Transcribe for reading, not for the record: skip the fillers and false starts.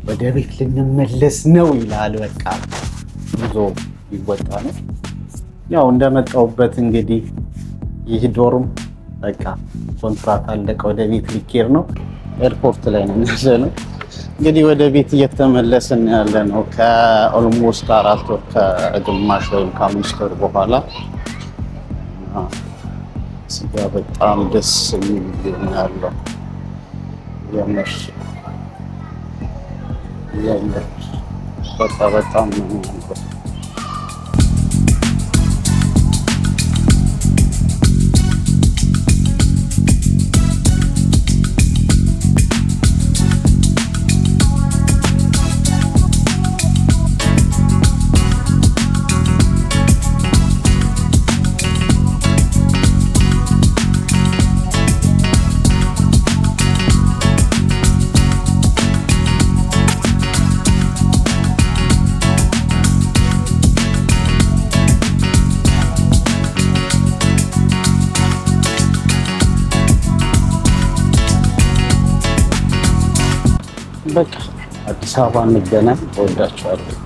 ወደ ቤት ልንመለስ ነው ይላል። በቃ ጉዞ ሊወጣ ነው። ያው እንደመጣሁበት እንግዲህ ይህ dorm በቃ ኮንትራት አለቀ። ወደ ቤት ሊኬድ ነው። Airport ላይ ነው ያለ ነው። እንግዲህ ወደ ቤት እየተመለስን ያለ ነው። ከ almost 4 ወር ከግማሽ ወይም ከ5 ወር በኋላ ስጋ በጣም ደስ የሚል ነው ያለው። የምር የምር በቃ በጣም ነው የሚያምረው። በቃ አዲስ አበባ እንገናኝ። እወዳችኋለሁ።